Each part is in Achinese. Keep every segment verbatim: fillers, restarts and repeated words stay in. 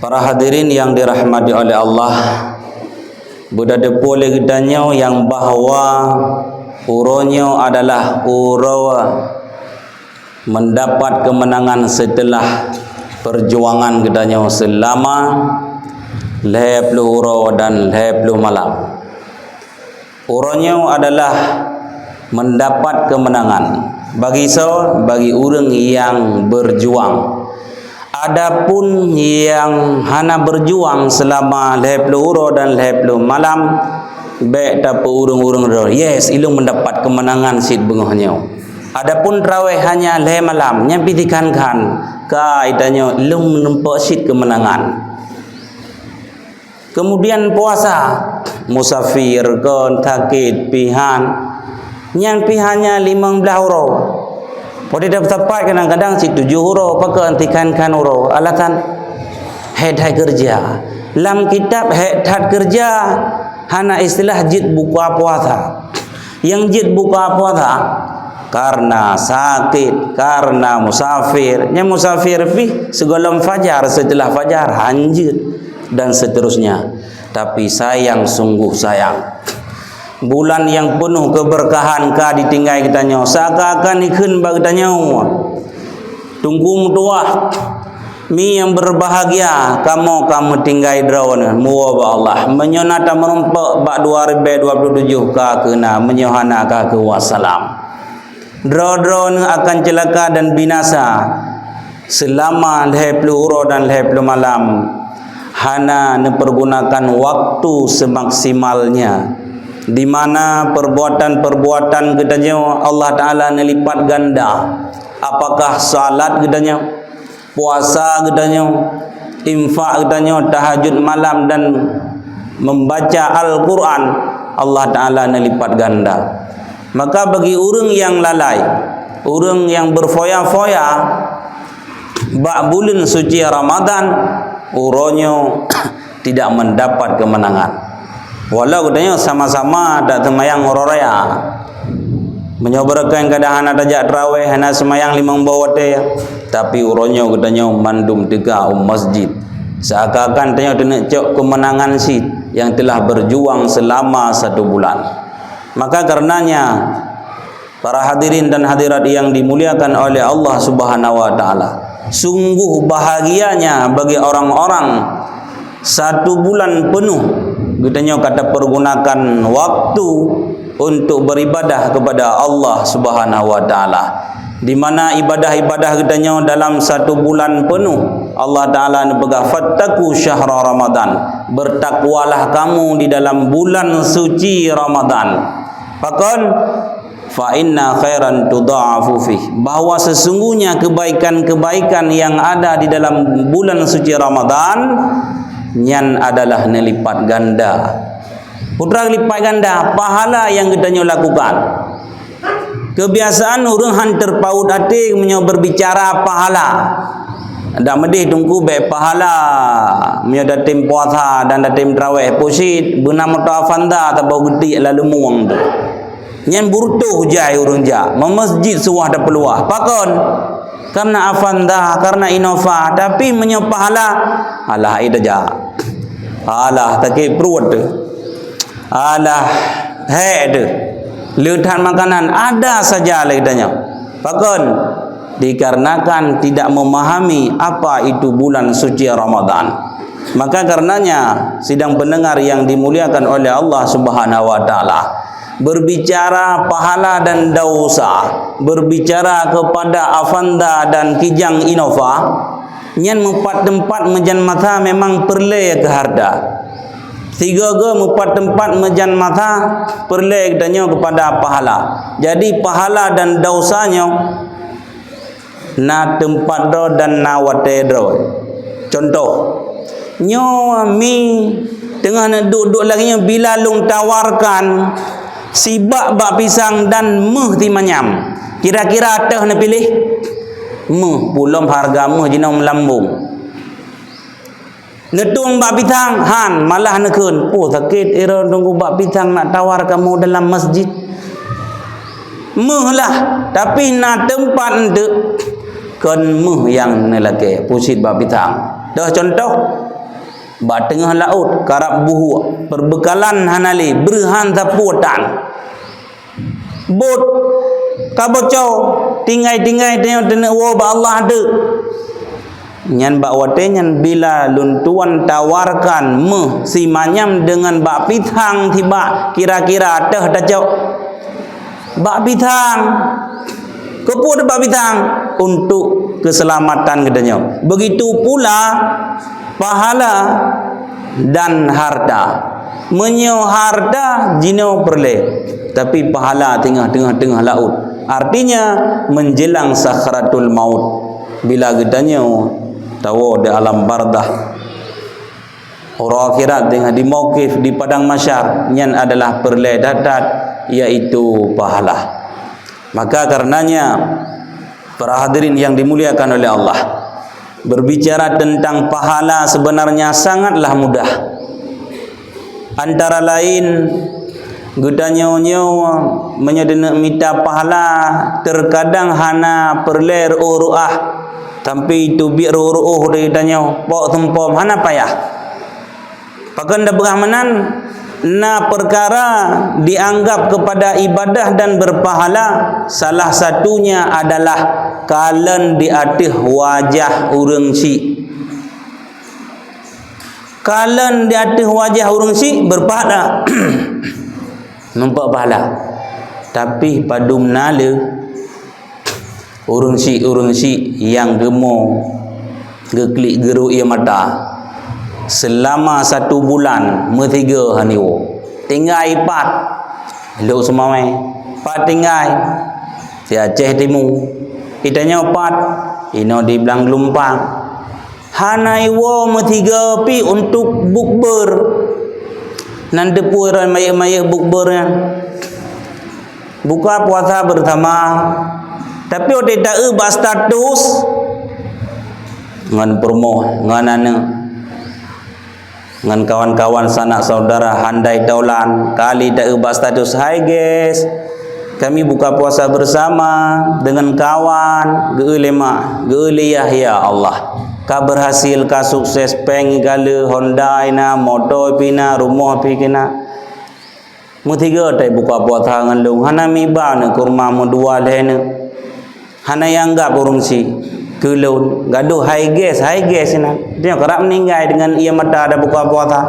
Para hadirin yang dirahmati oleh Allah, beudadeupeue lé geutanyoe nyang bahwa uroe nyoe adalah uroe mendapat kemenangan setelah perjuangan geutanyoe selama lhée ploh uroe dan lhée ploh malam. Uroe nyoe adalah mendapat kemenangan bagi soe? Bagi ureuëng nyang berjuang. Adapun nyang hana berjuang selama lhée ploh uroe dan lhée ploh malam, bék tapeu ureuëng-ureuëng droe, "Yes, ilong mendapat kemenangan cit beungoh nyoe." Adapun traweh hanya lhée malam, nyan pih dikhan-khan, ka itanyoe ilong menumpok cit kemenangan. Kemudian puasa, musafir kon, sakét, pihan, nyan pih hanya limong blaih uroe. Padahai sapat kadang-kadang cit tujoh uroe, pakon tikhan-khan uroe. Alasan, hék that keureuja. Lam kitab hék that keureuja hana istilah jeuet buka puasa. Nyang jeuet buka puasa karena sakét, karena musafir. Nyang musafir pih sigohlom fajar, setelah fajar hanjeuet, dan seterusnya. Tapi sayang, sungguh sayang, bulan nyang peunoh keubeurkahan ka ditinggai geutanyoe, seakan-akan ikheun bak geutanyoe, "Teungku meutuwah, mi nyang beurbahagia, kamoe ka meutinggai droeneuh, muwoe bak Allah. Meunyoe na tameurumpok bak dua ribée dua puluh tujoh ka keuh na, meunyoe hana ka keuh wassalam." Droe-droe neuh akan ceulaka dan binasa seulama lhée ploh uroe dan lhée ploh malam, hana neupeurgunakan waktu semaksimalnya, di mana perbuatan-perbuatan geutanyoe Allah Taala neulipat ganda. Apakah salat geutanyoe, puasa geutanyoe, infak geutanyoe, tahajud malam dan membaca Al-Quran, Allah Taala neulipat ganda. Maka bagi ureuëng nyang lalai, ureuëng nyang berfoya-foya bak buleuen suci Ramadan, uroe nyoe tidak mendapat kemenangan. Walau geutanyoe sama-sama tak seumayang uroe raya. Meunyoe beureukan kadang hana tajak traweh, hana seumayang limong boh watée, tapi uroe nyoe geutanyoe mandum teuka u masjid. Seakan-akan tanyoe teuneuk cok keumeunangan cit nyang telah berjuang selama satu bulan. Maka karenanya, para hadirin dan hadirat yang dimuliakan oleh Allah Subhanahu wa Taala, sungguh bahagianya bagi orang-orang satu bulan penuh geutanyoe ka tapeurgunakan waktu untuk beribadah kepada Allah Subhanahu wa Taala, di mana ibadah-ibadah geutanyoe dalam satu bulan penuh, Allah Taala neupeugah, "Fattaqu syahra Ramadan." Bertakwalah kamu di dalam bulan suci Ramadan. Pakon? "Fa inna khairan tudha'afu fih." Bahwa sesungguhnya kebaikan-kebaikan yang ada di dalam bulan suci Ramadan, nyan adalah neulipat ganda. Putra lipat ganda pahala nyang geutanyoe lakukan. Kebiasaan ureuëng han teupaut até meunyoe berbicara pahala. Dak meudeh teungku bék pahala. Meunyoe datem puasa dan datem traweh pusit, beuna moto Avanza atawa geutik lalu mueng tu. Nyan burutoh jai ureuëng jak, meumasjid suwah tapeuluah. Pakon? Karena Avanza, karena Innova, tapi meunyoe pahala, alah, ai tajak. Alah, sakét pruet tu. Alah, hék tu. Le that makanan, ada saja lé geutanyoe. Pakon? Dikarenakan tidak memahami apa itu bulan suci Ramadan. Maka karenanya, sidang pendengar yang dimuliakan oleh Allah Subhanahu wa Taala, berbicara pahala dan dosa, berbicara kepada Avanza dan Kijang Innova, nyan meupat teumpat meujan masa memang peureulée keu hareuta. Sigoe-goe meupat teumpat meujan masa peureulée geutanyoe keupada pahala. Jadi, pahala dan dosa nyoe na teumpat droe dan na watée droe. Contoh, nyoe mi teungoh neuduek-duek lagée nyoe, bila lôn tawarkan sibak bak pisang dan méuh simanyam, kira-kira toh neupiléh? Méuh, pulom hareuga méuh jinoe meulambong. Neutueng bak pisang, han, malah neukheun, "Poh, sakét, droe teungku bak pisang nak tawar kamoe dalam masjid." Méuh lah, tapi na teumpat eunteuk kon méuh nyang neulakée, pusit bak pisang. Toh contoh, Bak teungoh laôt, karab buhuk, peubeukalan hana lé, breuh han sapeue tan. Bot ka bocor, tinggai-tinggai tanyoe teuneuk woe bak Allah teuk. Nyan bak watée nyan bila lôn tuan tawarkan méuh simanyam deungon bak pisang sibak, kira-kira toh tacok. Bak pisang. Keupeue bak pisang? Untuk keuseulamatan geutanyoe. Begitu pula pahala dan harta. Meunyoe harta jinoe peureulée, tapi pahala teungoh-teungoh laôt. Artinya, menjelang sakratul maut, bila geutanyoe tawoe di alam bardah, uroe akhirat, teungoh di mauqif di padang mahsyar, nyan adalah peureulée that-that, yaitu pahala. Maka karenanya, para hadirin yang dimuliakan oleh Allah, berbicara tentang pahala sebenarnya sangatlah mudah. Antara lain, geutanyoe nyoe meunyoe teuneuk mita pahala, terkadang hana peureulée reuôh-reuôh, sampai teubiet reuôh-reuôh di geutanyoe, pok seumpom, hana payah. Pakon tapeugah meunan, na peukara dianggap kepada ibadah dan berpahala, salah satunya adalah kalon di ateueh wajah ureuëng syik. Kalon di ateueh wajah ureuëng syik berpahala. Nampak pahala. Tapi padum na le ureuëng syik, ureuëng syik nyang geumo geuklik geurok ie mata selama satu bulan meusigoe hana iwoe. Tinggai pat, Lhok Seumawé, pat tinggai, si Aceh Timu. Geutanyoe pat, inoe di Blang Geulumpang. Hana iwoe meusigoe pi untuk bukber. Nan teupeue ron mayeuh-mayeuh bukber nyan. Buka puasa bersama. Tapi watée taeu bak status ngon peurumoh, ngon aneuk, ngon kawan-kawan sanak saudara handai taulan, kali taeu bak status, "Hai guys, kami buka puasa bersama dengan kawan," geu lé mak, geu lé Yahya, Allah. Ka berhasil, ka sukses, péng gale, Honda na, moto pih na, rumoh pih keunan. Meusigoe tai buka puasa ngon lôn, hana miba neuk kurma meudua lhée neuk. Hana ianggap ureuëng syik keu lôn, gadoh hai ges, hai ges sinan. Nyoe karab meuninggai deungon ie mata tabuka puasa.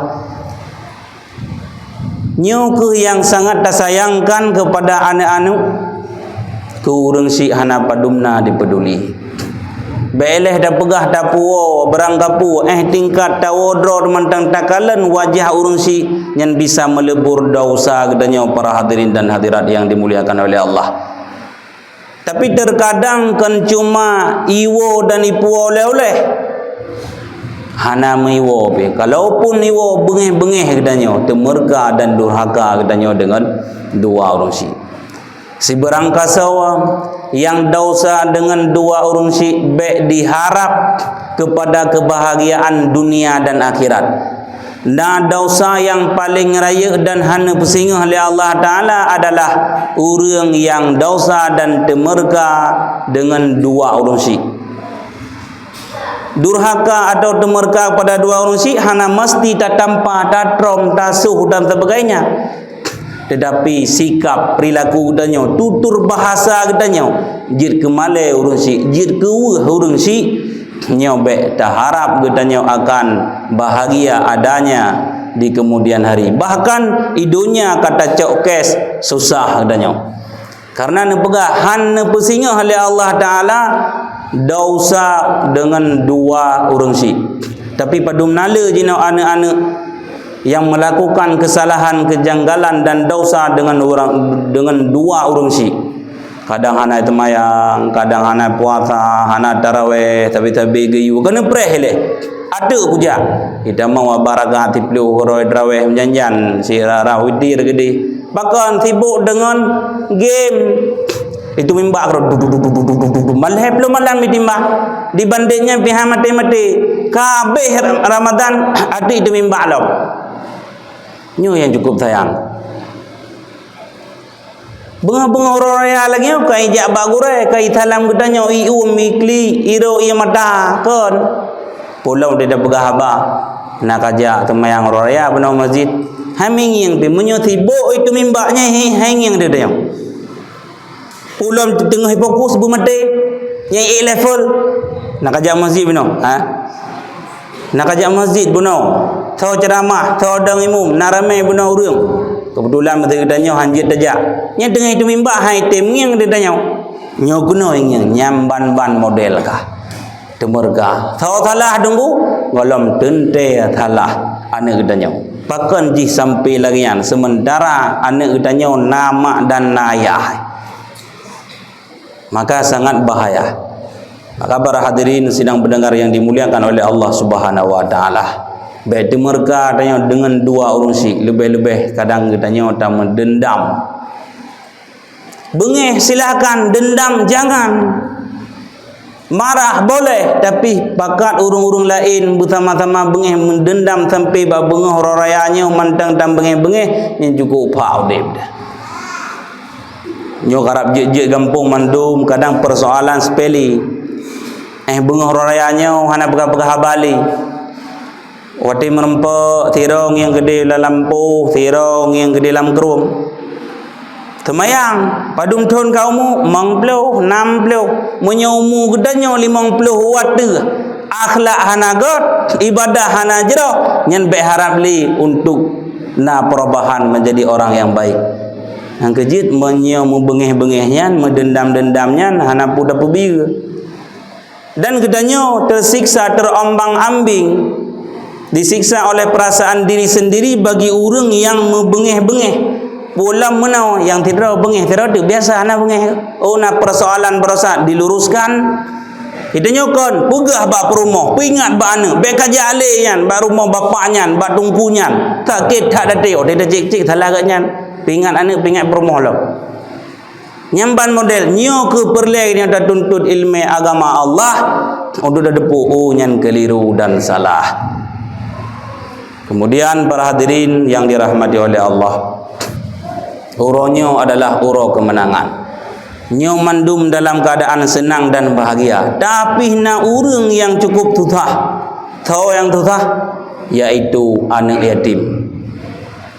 Nyoe kheueh nyang sangat tasayangkan keupada aneuk-aneuk, keu ureuëng syik hana padum na dipeuduli. Bék lé tapeugah tapuwoe barang kapeue, éh tingkat tawoe droe mantong takalon wajah ureuëng syik, nyan bisa meuleubur desya geutanyoe para hadirin dan hadirat nyang dimuliakan oleh Allah. Tapi terkadang kon cuma iwoe dan ipuwoe oleh-oleh. Hana meuiwoe pih. Kalaupun iwoe beungéh-beungéh geutanyoe, teumeurka dan durhaka geutanyoe deungon dua ureuëng syik. Sibeurangkasoe nyang desya deungon dua ureuëng syik bék diharab keupada keubahagiaan dunia dan akhirat. Na desya nyang paleng rayeuk dan hana peusingoh lé Allah Taala adalah ureuëng nyang desya dan teumeurka deungon dua ureuëng syik. Durhaka atau teumeurka pada dua ureuëng syik hana meusti tatampa, tatrom, tasoh dan sebagainya. Tetapi sikap, perilaku geutanyoe, tutur bahasa geutanyoe, jeuet keu malée ureuëng syik, jeuet keu weueh ureuëng syik, nyoe bék taharab geutanyoe akan bahagia adanya di kemudian hari. Bahkan i donya ka tacok kes susah geutanyoe. Karena neupeugah han neupeusingoh lé Allah Taala desya deungon dua ureuëng syik. Tapi padum na le jinoe aneuk-aneuk nyang meulakukan keusalahan, keujanggalan dan desya deungon urang, deungon dua ureuëng syik. Kadang hana teumayang, kadang hana puasa, hana tarawéh, tapi-tapi geuyue keuneuk preh lé. Ateueh kujak. Ita mau abah rakaat siplôh uroe tarawéh meujan-jan, sira rah witir geudeh. Pakon sibuk deungon game. Itu mimbak keudroe, du, du, du, malhé ploh malam ditimbak. Dibandingnya pihak maté-maté. Ka habéh Ram-, Ramadan, até itu mimbak lom. Nyoe nyang cukup sayang. Beungoh-beungoh uroe raya lagée nyoe, ka ijak bak gurée, ka isalam geutanyoe, ium, iklik, irok, ie mata, kon. Pulang tidak peugah haba. Na kajak teumayang uroe raya bunoe masjid. Hai meungieng pih, meunyoe sibok itu mimbak nyan, hai, hai ngieng di tanyoe. Ulôn teungoh fokus beumaté, nyang A level. Na kajak masjid bunoe, ha? Na kajak masjid bunoe. Tho ceuramah, tho dong imum, na ramé bunoe ureuëng. Keubeutulan meuteugeutanyoe hanjeuet tajak. Nyang teungoh itu mimbak hai tem ngieng di tanyoe. Nyoe keunoe ngieng, nyang ban-ban model kah. Teumeureuka. Tho salah deunggô, gohlom teuntée salah aneuëk geutanyoe. Pakon jih sampai lagée nyan, sementara aneuëk geutanyoe na mak dan na ayah. Maka sangat bahaya. Maka para hadirin sidang pendengar yang dimuliakan oleh Allah Subhanahu wa Taala, bék teumeureuka tanyoe deungon dua ureuëng syiek, leubeh-leubeh kadang geutanyoe tameudendam. Beungéh silahkan, dendam jangan. Marah boleh, tapi pakat ureuëng-ureuëng laén beusama-sama beungéh meudendam sampai bak beungoh uroe raya nyoe mantong tabeungéh-beungéh, nyan cukôp pah udeb dah. Nyoe karab jeuet-jeuet gampông mandum, kadang persoalan sepele. Eh, beungoh uroe raya nyoe hana peugah-peugah haba lé. Watée meurumpok, sidroe ngieng keudeh lam lampôh, sidroe ngieng keudeh lam krueng. Teumayang, padum thon ka umu? Limong ploh, nam ploh. Meunyoe umu geutanyoe limong ploh watée, akhlak hana gét, ibadah hana jroh, nyan bék harab lé untuk na perubahan menjadi orang yang baik. Nyang keujeuet, meunyoe meubeungéh-beungéh nyan, meudendam-dendam nyan, hana peue tapeubiyeu. Dan geutanyoe teusiksa terombang-ambing, disiksa oleh perasaan diri sendiri bagi ureuëng nyang meubeungéh-beungéh. Pulang meunoe nyang sidroe beungéh, sidroe teubiasa hana beungéh. Oh, na persoalan-persoalan diluruskan. Geutanyoe kon peugah bak peurumoh, peuingat bak aneuëk, bék kajak lé nyan bak rumoh bapak nyan, bak teungku nyan. Sakét that até, oh, teucék-cék salah gét nyan. Peuingat aneuëk, peuingat peurumoh lom. Nyang ban model, nyoe keuh peureulée nyoe tatuntut iéleumé agama Allah, untuk tateupeue, oh, nyan keuliru dan salah. Kemudian, para hadirin yang dirahmati oleh Allah, uroe nyoe adalah uroe keumeunangan. Nyoe mandum dalam keuadaan seunang dan bahagia. Tapi na ureuëng nyang cukup susah. Soe nyang susah? Yaitu aneuëk yatim.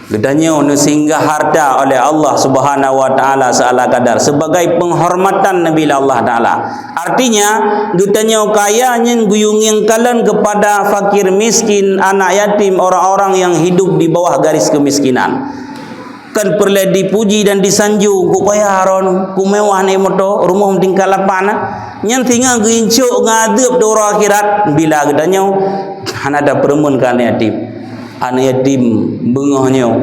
Geutanyoe neusinggah harta oleh Allah Subhanahu wa Taala seala kadar sebagai penghormatan Nabi Allah Taala. Artinya, geutanyoe kaya nyan geuyue ngieng kalon kepada fakir miskin, anak yatim, orang-orang yang hidup di bawah garis kemiskinan. Kan peureulée dipuji dan disanjung, ku kaya droeneuh, ku mewah nyan moto, rumoh tingkat lapan, nyan singoh geuincok ngon azeub di uroe akhirat bila geutanyoe hana tapeureumeun keu aneuk yatim. Aneuk yatim beungoh nyoe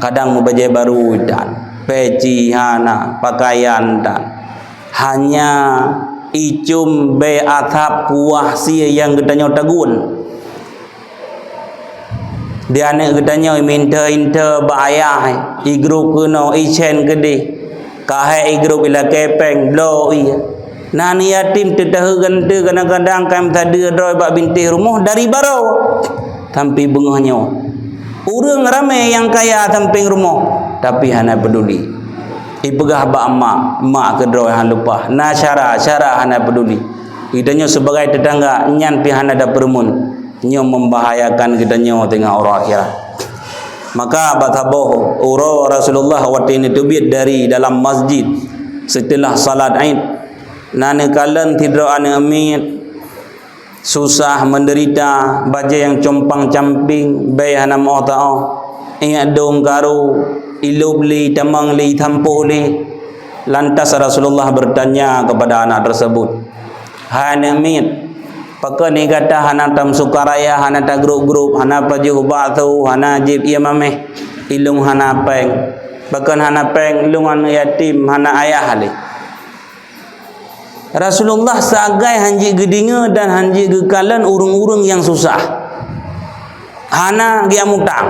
kadang meubajée barô tan, peci hana, pakaian tan. Hanya icum bée asab kuah sie nyang geutanyoe tagun. Di aneuk geutanyoe iminta-inta bak ayah, igrôp keunoe, icén keudeh, kahé igrôp ilakée péng, bloe ie. Na aneuk yatim teutaheu gante kadang-kadang ka meusadeue droe bak bintéh rumoh dari barô. Sampai beungoh nyoe, ureuëng ramé nyang kaya sampéng rumoh, tapi hana peuduli. Ipeugah bak mak, mak keudroe hana lumpah. Na syara, syara hana peuduli. Geutanyoe sibagai teutangga, nyan pih hana tapeureumeun. Nyoe membahayakan geutanyoe teungoh uroe akhirat. Maka bak saboh uroe Rasulullah watée neuteubiet dari dalam masjid seuteulah salat Id, na neukalon sidroe aneuk miet susah, meudeurita, bajée nyang compang-camping, bée hana meuoh taoh, iék dong karu, ilôb lé, tamong lé, tampôh lé. Lantas Rasulullah bertanya kepada anak tersebut, "Hai aneuk miet, pakon gata hana tameusuka raya, hana tagrôp-grôp, hana pajoh bakso, hana jieb ie maméh, ilôn hana péng? Pakon hana péng? Lôn aneuk yatim, hana ayah lé." Rasulullah sagai hanjeuet geudeungoe dan hanjeuet geukalon ureuëng-ureuëng nyang susah. Hana geujak mutang.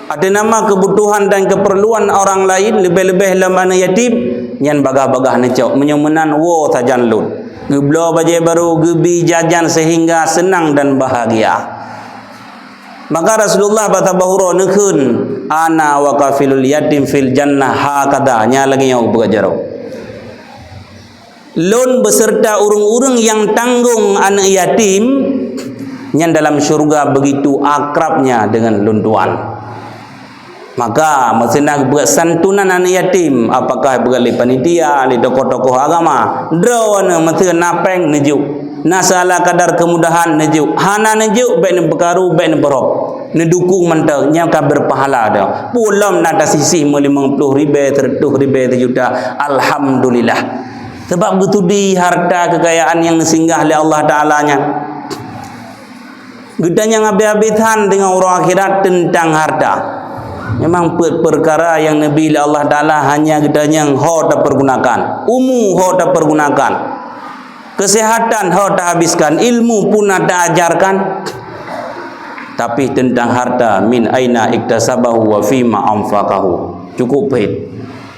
Ateueh nama keubutuhan dan keupeurluan orang laén, leubeh-leubeh lom aneuk yatim, nyan bagaih-bagaih neucok. Meunyoe meunan, woe sajan lôn. Geubloe bajée barô, geubi jajan seuhingga seunang dan bahagia. Maka Rasulullah bak saboh uroe neukheun, "Ana wa kafilul yatim fil jannah hakadha." Nyan lagée nyoe geupeugah jaroe. Lôn beuseureuta ureuëng-ureuëng nyang tanggong aneuk yatim, Nyan dalam syurga begitu akrabnya dengan lôn tuan. Maka, meuseunan beuet santunan aneuk yatim, apakah beuet lé panitia, lé tokoh-tokoh agama, droeneuh meuseu na péng neujok, na seala kadar kemudahan neujok, hana neujok bék neupeukaru, bék neupeurob, neudukung mantong, nyan ka berpahala dah. Peue lom na tasisih meulimong ploh ribée, seureutôh ribée, seujuta, alhamdulillah. Sabab geutudi harta kekayaan nyang neusinggah lé Allah Taala nyan. Geutanyoe habéh-habéh that deungon uroe akhirat teuntang harta. Memang peuet peukara nyang neubi lé Allah Taala hanya geutanyoe ho tapeurgunakan, umu ho tapeurgunakan, keuseuhatan ho tahabiskan, ilmu pun na taajarkan. Tapi teuntang harta, min aina iktasabahu wa fima anfaqahu. Cukup peuet.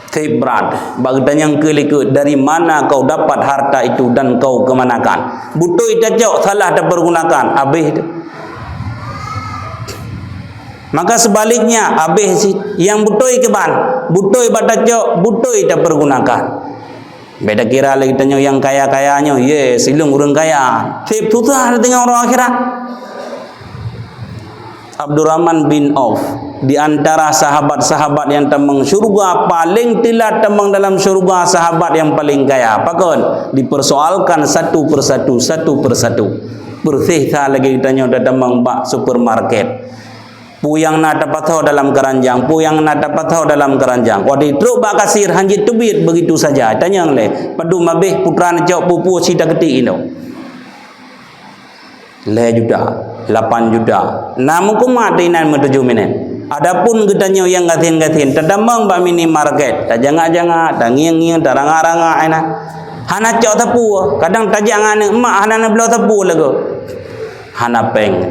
Teubiet brat, bak geutanyoe keu likot, dari mana kau dapat harta itu dan kau kemanakan? Beutôi tacok, salah tapeurgunakan, habéh teuh. Maka sebaliknya, habéh cit. Nyang beutôi kiban, beutôi bak tacok, beutôi tapeurgunakan. Bék takira lé geutanyoe nyang kaya-kaya nyoe, ye, sileueng ureuëng kaya. Seb susah deungon uroe akhirat. Abdurrahman bin Auf, di antara sahabat-sahabat nyang tamong syurga, paléng teulat tamong dalam syurga, sahabat nyang paléng kaya. Pakon? Dipersoalkan satu persatu, satu persatu. Persis that lagée geutanyoe tatamong bak supermarket. Peue nyang na tapasoe dalam keuranjang, peue nyang na tapasoe dalam keuranjang. Watée trok bak kasir, hanjeuet teubiet begitu saja. Tanyong lé, padum habéh putra neucok peue-peue si takeutik inoe. Lhée juta, lapan juta. Na meukumat inan meutujoh minét. Adapun geutanyoe nyang gasien-gasien, tatamong bak minimarket, tajangak-jangak, tangieng-ngieng, tarangak-rangak inan. Hana cok sapeue, kadang tajak ngon aneuk mak hana neubloe sapeue lagoe. Hana péng,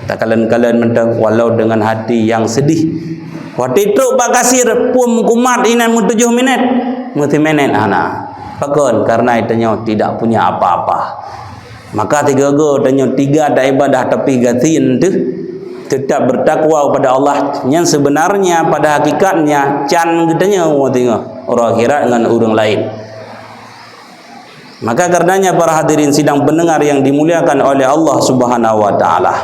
takalon-kalon mantong walau dengan hati yang sedih. Watée trok bak kasir, peue meukumat inan meutujoh minét, meusiminét hana. Pakon? Karena geutanyoe tidak punya apa-apa. Maka sigoe-goe tanyoe tiga taibadah tapi gasien teuh, tetap bertakwa kepada Allah, nyang sebenarnya pada hakikatnya can geutanyoe singoh uroe akhirat ngon ureuëng laén. Maka karenanya para hadirin sidang pendengar yang dimuliakan oleh Allah Subhanahu wa taala.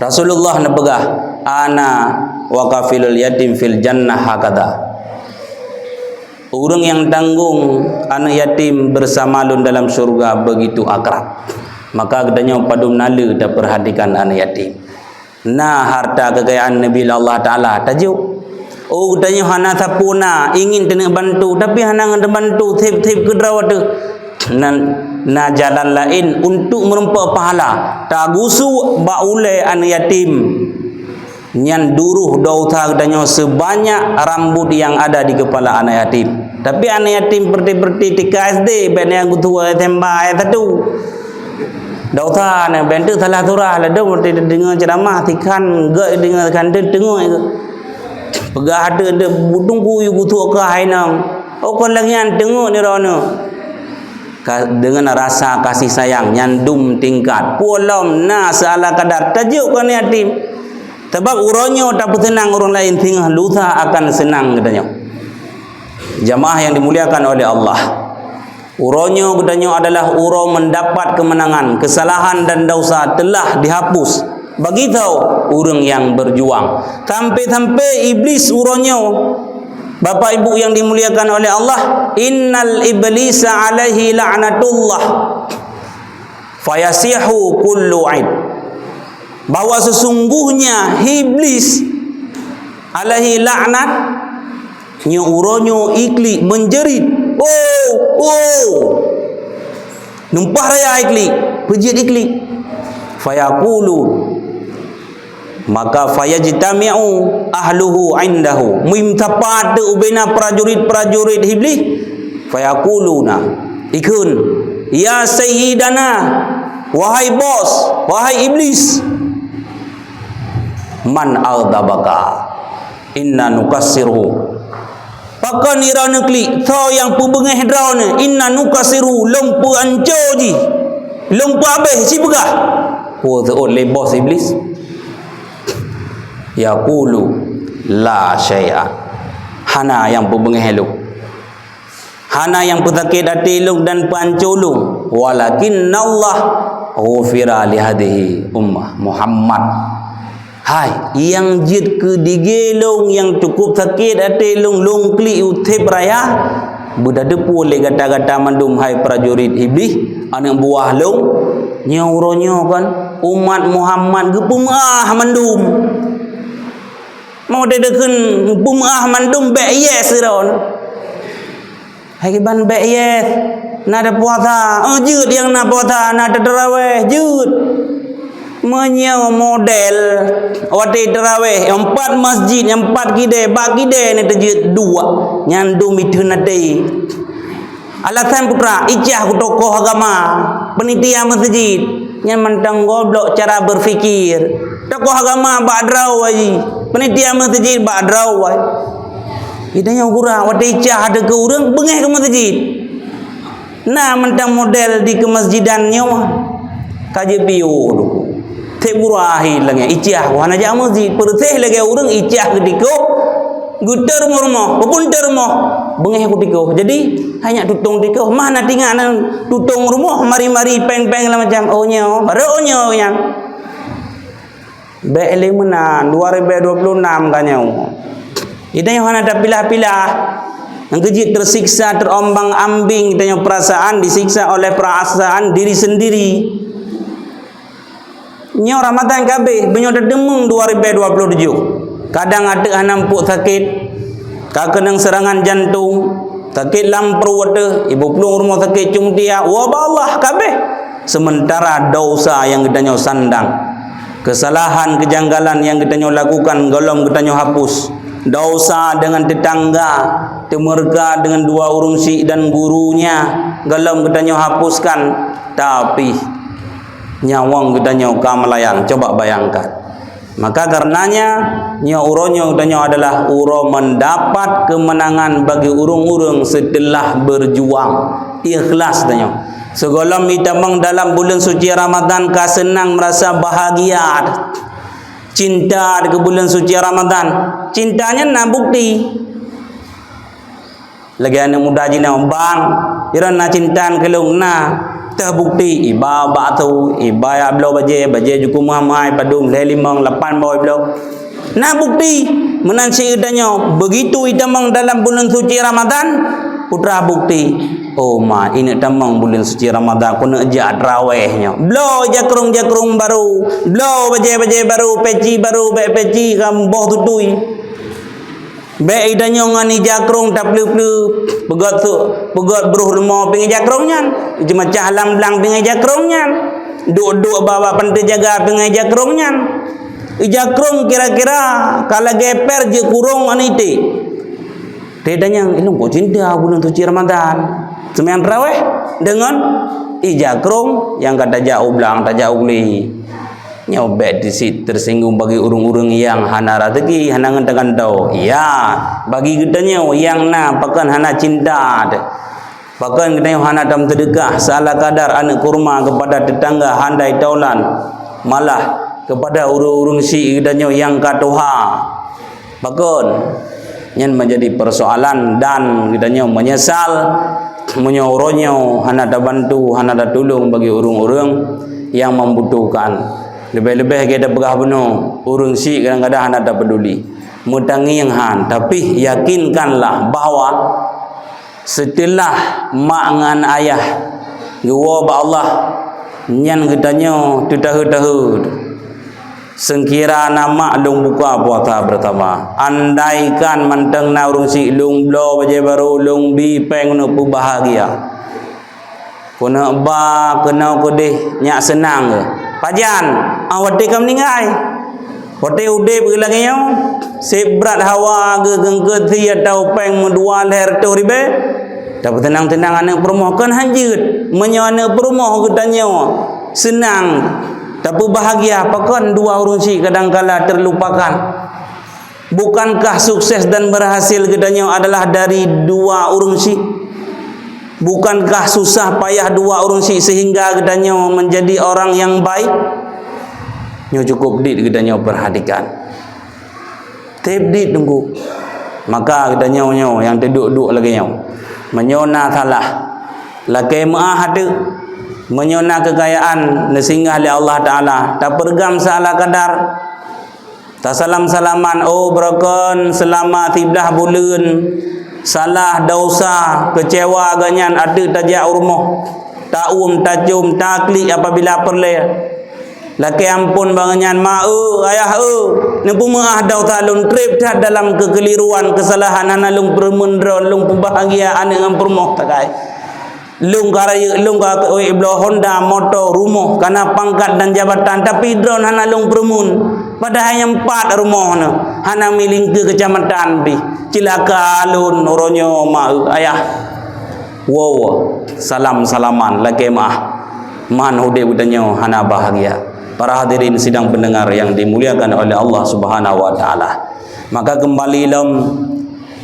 Rasulullah neupeugah, "Ana wa kafilul yatim fil jannah hakada." Ureuëng nyang tanggong aneuk yatim bersama lôn dalam syurga begitu akrab. Maka geutanyoe padum na le tapeurhatikan aneuk yatim. Na harta keukayaan neubi lé Allah Taala, tajok. Oh, geutanyoe hana sapeue na, ingin taneuk bantu, tapi hana ngon tabantu, seb-seb keudroe teuh. Na, na jalan laén untuk meurumpok pahala. Tagusu bak ulée aneuk yatim. Nyan duroh dosa geutanyoe sebanyak rambut yang ada di kepala anak yatim. Tapi anak yatim berarti-berarti tika S D, bék na nyang geutuwo S M A ayat satu. Dosa na, bék teuh salah surah, ladom berarti deungoe ceramah, sikhan gét deungoe, sikhan teungoe. Peugah hate budung kuyu geutuwo keu hai nang. Oh, kon lagée nyan teungoe ni droeneuh. Ka-, dengan rasa kasih sayang nyan dum tingkat. Peue lom na seala kadar tajok keu aneuk yatim. Sabab uroe nyoe tapeuseunang ureuëng laén, singoh lusa akan seunang geutanyoe. Jamaah yang dimuliakan oleh Allah, uroe nyoe geutanyoe adalah uroe mendapat kemenangan, kesalahan dan dosa telah dihapus bagi tau ureuëng yang berjuang. Sampai-sampai iblis uroe nyoe, Bapak Ibu yang dimuliakan oleh Allah, innal iblisa alaihi la'natullah. Fayasihu kullu aid. Bahwa sesungguhnya iblis alaihi laknat, nyoe uroe nyoe iklik menjerit. Oh, oh. Numpah raya iklik, peujeuet iklik. Fayaqulu, maka fayajtami'u ahluhu indahu. Meusapat ubena prajurit-prajurit iblis. Fayaquluna, ikheun, "Ya sayyidana, wahai bos, wahai iblis, man aghdabaka? Inna nukassiruhu." Pakon droeneuh klik, soe nyang peubeungéh droeneuh? Inna nukassiruhu, lôn peuanco jih, lôn peuhabéh sipeugah. Peue seuôt lé bos iblis? Yaqulu, la syai'a. Hana nyang peubeungéh lôn. Hana nyang peusakét até lôn dan peuanco lôn. Walakinnallaha Ghufira li hadhihi ummah Muhammad. Hai, nyang jeuet keu digée lôn nyang cukup sakét até lôn, lôn klik u theb raya, beudadeupu lé gata-gata mandum hai prajurit Iblih, aneuk buah lôn, nyoe uroe nyoe kan umat Muhammad geupeumeu'ah mandum. Mau tadeukeuen peumeu'ah mandum bék yes sidroe. Hai kiban bék yes, na tapuasa, eh, jeuet nyang na puasa, na tateurawéh, jeuet. Meunyoe model watée teurawéh, empat masjid, empat kidée, bak kidée na teujeuet dua, nyan dum itheun até. Alasan putra, icah keu tokoh agama, panitia masjid, nyan mantong goblok cara berpikir. Tokoh agama bak droe jih, panitia masjid bak droe. Geutanyoe gura watée icah ateueh keu ureuëng beungéh keu masjid. Na mantong model di keumasjidan nyoe. Ka jeuet piôh tu. Theb gura ahi lagée icah, wah na jak masjid, peureuséh lagée ureuëng icah geutikoh, geuter rumoh-rumoh, peupun ter rumoh, beungéh kutikoh. Jadi, hanya tutong tikoh, mah na tingak nan tutong rumoh, mari-mari péng-péng lam macam, oh nyoe, baru oh nyoe nyan. Bék lé meunan, dua ribu dua puluh enam ka nyoe. Geutanyoe hana tapilah-pilah. Nyang keujeuet tersiksa, terombang-ambing geutanyoe perasaan, disiksa oleh perasaan diri sendiri. Nyoe Ramadan ka habéh, beunyoe teudeungoe dua ribu dua puluh tujuh. Kadang ateueh hana muphom sakét, ka keunong seurangan jantong, sakét lam pruet teuh, ibu plueng rumoh sakét cung tiak, wabah Allah ka habéh. Sementara dosa nyang geutanyoe sandang, kesalahan, kejanggalan nyang geutanyoe lakukan gohlom geutanyoe hapus. Dosa dengan tetangga, teumeureuka dengan dua ureuëng syiek dan gurunya, gohlom geutanyoe hapuskan. Tapi, nyawöng geutanyoe ka meulayang. Coba bayangkan. Maka karenanya, nyoe uroe nyoe geutanyoe adalah uroe mendapat kemenangan bagi ureuëng-ureuëng setelah berjuang ikhlas geutanyoe. Sigohlom itamong dalam buleuen suci Ramadan ka seunang, merasa bahagia, cinta keu buleuen suci Ramadan. Cinta nyan na bukti. Lagée aneuëk muda jinoe, "Bang, iran na cinta keu lôn na." Teuh bukti, iba bak tho, iba jak bloe bajée, bajée jukuk meuhai-meuhai, padum lhée limong lapan boh bloe. Na bukti, meunan cit geutanyoe, begitu itamong dalam buleuen suci Ramadan, putra bukti. Oh ma, ineuk tamong buleuen suci Ramadan, keuneuk jak teurawéh nyoe. Bloe jakrong-jakrong barô, bloe bajée-bajée barô, peci barô, bék peci ka boh tutui. Bék itanyoe ngon ija krong tapleuh-pleuh, peugöt su-, peugöt broh rumoh pingai ija krong nyan, jeumeucah lam blang pingai ija krong nyan, duek-duek bak pantai jaga pingai ija krong nyan. Ija krong kira-kira ka lagée pér jeuet kurong aneuk iték. Teuh tanyong, "Ilong kok cinta buleuen suci Ramadan?" Seumayang tarawéh deungon ija krong nyang ka tajak u blang, tajak u guli. Nyoe bék cit tersinggung bagi ureuëng-ureuëng nyang hana raseuki, hana ngon teugantoe. Ya, bagi geutanyoe nyang na, pakon hana cinta teuh. Pakon geutanyoe hana tameuseudeukah seala kadar aneuëk kurma kepada tetangga handai taulan, malah kepada ureuëng-ureuëng syiek geutanyoe nyang ka tuha. Pakon? Nyan menjadi persoalan dan geutanyoe menyesal meunyoe uroe nyoe hana tabantu, hana tatulông bagi ureuëng-ureuëng nyang membutuhkan. Leubeh-leubeh gét tapeugah bunoe, ureuëng syiek kadang-kadang hana tapeduli. Meutangieng han, tapi yakinkanlah bahwa seuteulah mak ngon ayah geuwoe bak Allah, nyan geutanyoe teutahe-tahe. Seukira na mak lôn buka puasa bersama. Andaikan mantong na ureuëng syiek lôn bloe bajée barô, lôn bi péng keuneuk peubahagia. Keuneuk ba, keunoe keudeh, nyak seunang geuh. Pajan? Ah, watée ka meuninggai. Watée udeb geuh lagée nyoe, seb brat hawa geuh geungkeut sie atau péng meudua lhée reutôh ribée. Tapeuseunang-seunang aneuëk peurumoh kon hanjeuet. Meunyoe aneuëk peurumoh geutanyoe seunang, tapeubahagia, pakon dua ureuëng syiek kadangkala terlupakan. Bukankah sukses dan berhasil geutanyoe adalah dari dua ureuëng syiek? Bukankah susah payah dua ureuëng syiek sehingga geutanyoe menjadi orang yang baik? Nyoe cukup dit geutanyoe perhatikan. Teb dit teungku. Maka geutanyoe nyoe nyang teuduek-duek lagée nyoe. Meunyoe na salah, lakée meuáh ateueh. Meunyoe na keukayaan neusinggah lé Allah Taala, tapeureugang seala kadar, tasalam-salaman, oh, beureukan seulama siblaih buleuen, salah, dosa, keucewa geuh nyan, ateueh tajak u rumoh, ta-uem, tacôm, taklik apabila peureulée. Lakée amphon bak geuh nyan, "Ma eu, ayah eu, neupeumeu'ah dosa lôn, treb that dalam keukeliruan, keusalahan, hana lôn peureumeun droe, lôn peubahgia aneuëk ngon peurumoh takai. Lôn ka rayeuk, lôn ka keuwék bloe honda, moto, rumoh, kana pangkat dan jabatan, tapi droe hana lôn peureumeun. Padahai nyang pat rumoh neuh, hana miléng keu keucamatan pih. Ceulaka lôn uroe nyoe, ma eu, ayah." Wow, salam-salaman, lakée meu'ah. Man udeb geutanyoe hana bahagia. Para hadirin sidang pendengar yang dimuliakan oleh Allah Subhanahu wa Taala. Maka kembali lom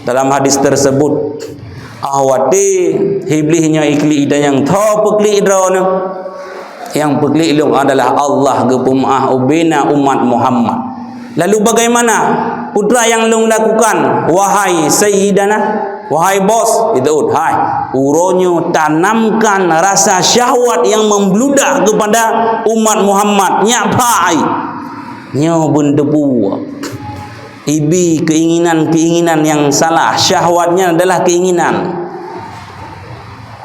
dalam hadis tersebut, ah, watée Iblih nyoe iklik ida nyang tho peuklik droeneuh. Yang peuklik lôn adalah Allah geupeumeu'ah ubena umat Muhammad. Lalu bagaimana putra yang lôn lakukan, wahai Sayyidana, wahai bos? Itu, hai, uroe nyoe tanamkan rasa syahwat yang membludak kepada umat Muhammad. Nyak phai. Nyoe beunteupue. Ibi keinginan-keinginan yang salah. Syahwatnya adalah keinginan.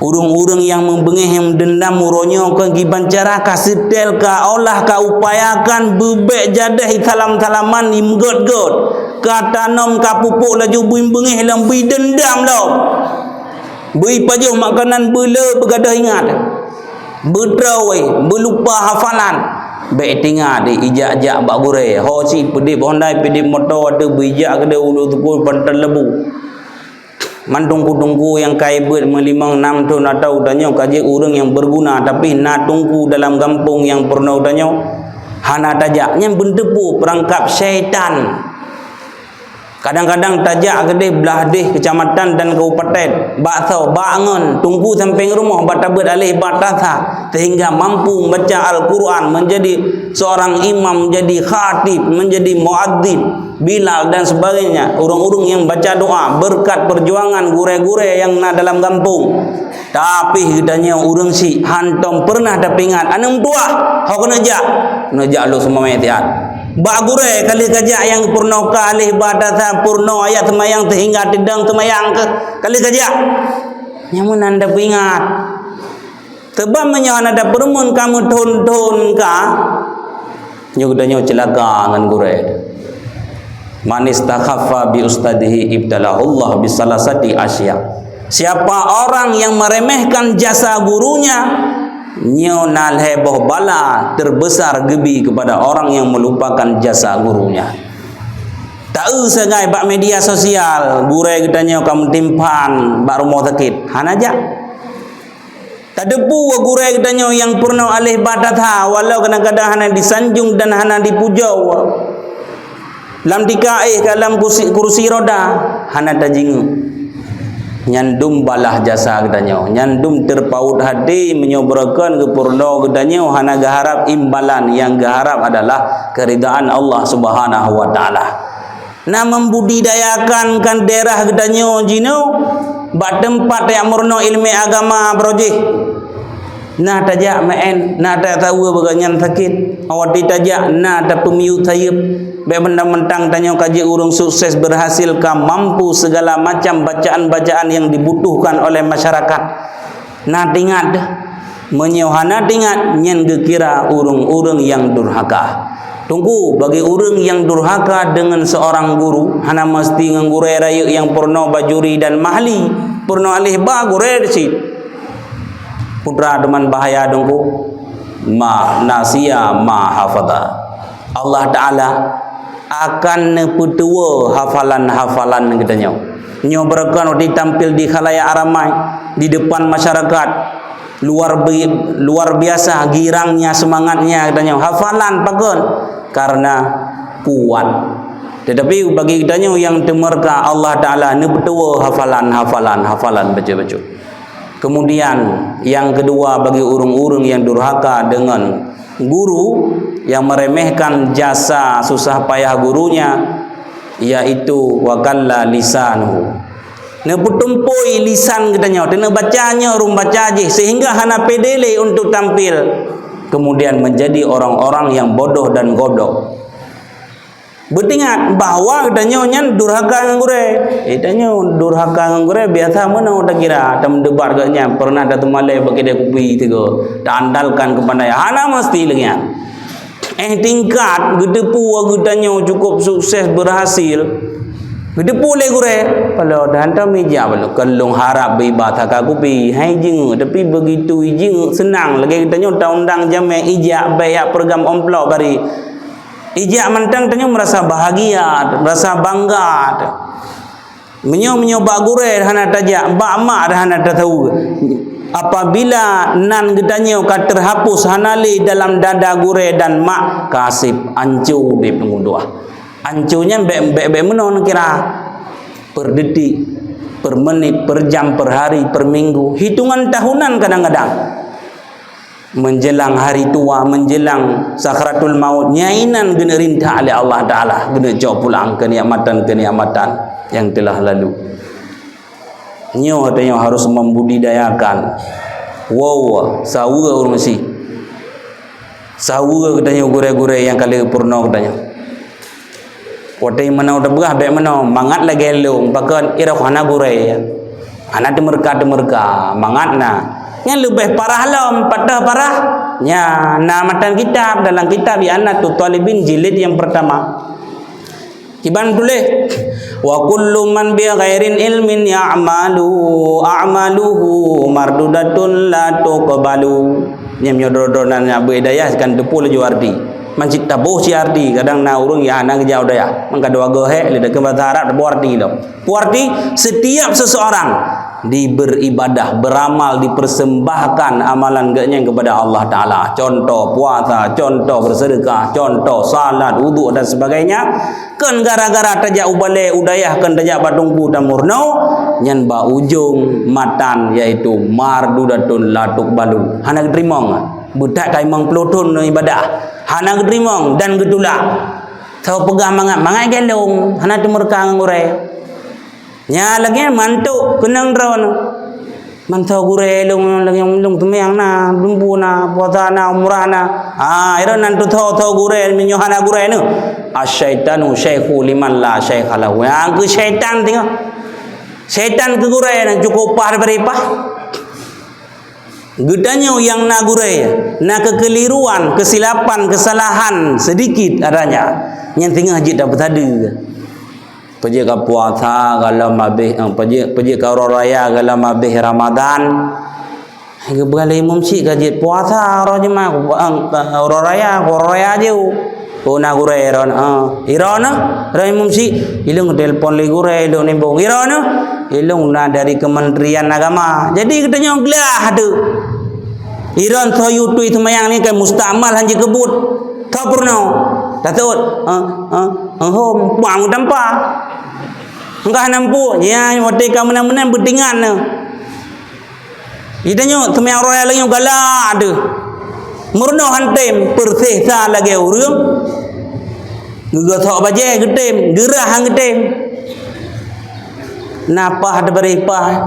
Ureuëng-ureuëng nyang meubeungéh, nyang meudendam uroe nyoe ka giban cara, ka seutôt, ka olah, ka upayakan beubék jadéh, salam-salaman, imeugét-gét, ka tanom, ka pupuk laju bui beungéh lom bui dendam lom. Bui pajoh makanan beulé beugadôh ingat. Beutroe, beulupa hafalan. Bék tingat di ijak-jak bak gurée. Ho cit peudeb honda, peudeb moto, ateueh beijak keudeh ulu teupeu pantat lebu. Man teungku-teungku nyang ka ibeuet meulimong nam thon atau tanyoe ka jeuet ureuëng nyang beurguna, tapi na teungku dalam gampông nyang peurunoe tanyoe hana tajak. Nyan beunteupue peurangkap syaitan. Kadang-kadang tajak keudeh blah deh kecamatan dan kabupaten, bak tho, bak ngon, teungku sampéng rumoh bak tabeuet aleh ba ta tha, sehingga mampu membaca Al-Quran, menjadi seorang imam, menjadi khatib, menjadi muadzin, bilal dan sebagainya, ureuëng-ureuëng nyang baca doa berkat perjuangan gurée-gurée nyang na dalam gampông. Tapi geutanyoe ureuëng syiek hántom peureunah tapeuingat, "Aneuëk meutuwah, ho keuneuk jak?" "Keuneuk jak lôn seumamé siat." Bak gurée ka lheueh kajak nyang peurunoe ka lheueh ba ta tha peurunoe ayat seumayang sehingga teudong seumayang keuh ka lheueh kajak. Nyang meunan tapeuingat. Teuma meunyoe hana tapeureumeun ka meuthon-thon ka, nyoe geutanyoe ceulaka ngon gurée. "Man istakhaffa bi ustadzihi ibtalahullah bi salasati asya." Siapa orang yang meremehkan jasa gurunya, nyoe na lhée boh bala terbesar geubi kepada orang yang melupakan jasa gurunya. Ta-eu sagai bak media sosial, gurée geutanyoe ka meutimpan bak rumoh sakét, hana jak. Tateupeue gurée geutanyoe nyang peurunoe aleh ba ta tha, walau kadang-kadang hana disanjong dan hana dipujoe. Lam tika éh ka lam kusi, kursi roda, hana tajingeuk. Nyan dum balah jasa geutanyoe, nyan dum teupaôt até meunyoe beureukan geupeurunoe geutanyoe hana geuharab imbalan, nyang geuharab adalah keuridaan Allah Subhanahu wa Taala. Na membudidayakan kan daerah geutanyoe jinoe bak teumpat nyang meurunoe iéleumé agama barojih. Na tajak meu'én, na tasaweue bak gobnyan sakét. Watée tajak na tapeumiyueb sayeuep. Bék mantang-mantang tanyoe ka jeuet ureuëng sukses, berhasil, ka mampu segala macam bacaan-bacaan yang dibutuhkan oleh masyarakat. Na teuingat deh, meunyoe hana teuingat, nyan geukira ureuëng-ureuëng nyang durhaka. Teungku, bagi ureuëng nyang durhaka deungon seorang guru, hana meuseuti ngon gurée rayeuk nyang peurunoe bajuri dan mahli, peurunoe aleh ba gurée cit. Putra teuma bahaya teungku, ma nasiya ma hafadha. Allah Taala akan neupeutuwoe hafalan-hafalan geutanyoe. Nyoe beureukan watée tampil di khalayak ramai, di depan masyarakat, luar bi-, luar biasa girangnya, semangatnya geutanyoe. Hafalan pakon? Karena kuat. Tetapi bagi geutanyoe nyang teumeurka, Allah Taala neupeutuwoe hafalan-hafalan, hafalan bacut-bacut. Kemudian, yang kedua, bagi ureuëng-ureuëng nyang durhaka deungon guru, nyang meremehkan jasa susah payah gurunya, yaitu wa kalla lisanuhu. Neupeutumpôi lisan geutanyoe, teuneubaca nyoe rhueng baca jih, sehingga hana pede lé untuk tampil. Kemudian menjadi orang-orang yang bodoh dan goblok. Beutingat bahwa geutanyoe nyan durhaka ngon gurée. Eh, tanyoe durhaka ngon gurée biasa meunoe takira, tameudebat geuh nyan, pernah tateumalée bak keudée kupi tiga, taandalkan keupada nyan. Hana meusti lagée nyan. Eh, tingkat geuteupeue geutanyoe cukup sukses, berhasil. Geuteupeue lé gurée, paloe dan tam ijak paloe. Kon lôn harab beuiba saka kupi, hai jingeuk, tapi begitu ijingeuk seunang. Lagée geutanyoe taundang jamé ijak bak yak peureugram amplop bari. Ijak mantong tanyoe merasa bahagia, merasa bangga. Meunyoe, meunyoe bak gurée hana tajak, bak mak hana tasaweue. Apabila nan geutanyoe ka teuhapus hana lé dalam dada gurée dan mak, ka seb anco udeb ngon doá. Anco nyan bék, bék, bék meunoe neukira. Per detik, per menit, per jam, per hari, per minggu, hitungan tahunan kadang-kadang. Menjelang hari tua, menjelang sakratul maut, nyan inan geuneurintah lé Allah Taala, geuneujok pulang keunikmatan-keunikmatan nyang teulah lalu. Nyoe tanyoe harus membudidayakan. Wow, saweue ureuëng si. Saweue geutanyoe gurée-gurée nyang ka lheueh peurunoe geutanyoe. Watée meunoe teupeugah bék meunoe, mangat lagée lôn, pakon iroh hana gurée. Hana teumeureuka-teumeureuka, mangat na. Nyan leubeh parah lom, pat teuh parah. Nya, na matan kitab, dalam kitab I'anatut Thalibin jilid nyang pertama. Kiban tuléh, "Wa kullu man bi ghairin ilmin ya'malu, a'maluhu mardudatun la tuqbalu." Nyan meunyoe droe-droe nan nyang beu hidayah kan teupeu laju arti. Man cit taboh cit arti, kadang na ureuëng nyang hana geujak u dayah. Man ka dua goe hék, lé dakeuh basa Arab taboh arti lom. Peue arti? Setiap seseorang diberibadah, beramal, dipersembahkan amalan geuhnyan kepada Allah Taala. Contoh puasa, contoh bersedekah, contoh salat, wudhu dan sebagainya. Kon gara-gara tajak u balée, u dayah, kon tajak bak teungku tameurunoe, nyan bak ujong matan, yaitu mardudatun la tuqbalu. Hana geuteurimong. Beutak ka limong ploh thon ibadah. Hana geuteurimong dan geutulak. Tho peugah mangat, mangat gée lôn, hana teumeureuka ngon gurée. Nya lagée mantuk keunong droeneuh. Mantong gurée lôn, lôn, lôn teumanyong na, lumpu na, puasa na, umrah na. Ha, iroh nan tutho-tho gurée, meunyoe hana gurée neuh. Asyaitanu syaikhu liman la syaikha lahu. Nyang keu syaitan teungoh. Syaitan keu gurée nan cukup paih daripada paih. Geutanyoe nyang na gurée, na keukeliruan, keusilapan, keusalahan seudikit adanya, nyan teungoh jeuet tapeusadeue. Peujeuet ka puasa galom habéh, eh, peujeuet, peujeuet ka uroe raya galom habéh Ramadan. Geupeugah lé imum chik ka jeuet puasa uroe Jumat, eh, uroe raya, uroe raya jeuet. Oh, na gurée iroe, eh, iroe na, iroe imum chik, ilong telepon lé gurée, ilong nimbong. Iroe na, ilong na dari Kementerian Agama. Jadi geutanyoe glah tu. Iroe tho yutui seumayang ni kan mustakmal han jikeubut. Tho peurunoe. Tatot. Eh, eh, eh, hom, buang tampa. Enggak nampu, nya watée ka meunan-meunan beutingan na. Geutanyoe seumayang uroe raya lagée nyoe galak deuh. Meurunoe han tem, peureuseh sa lagée ureuëng. Geugosok bajée geutem, geurah han geutem. Na paih daripada paih.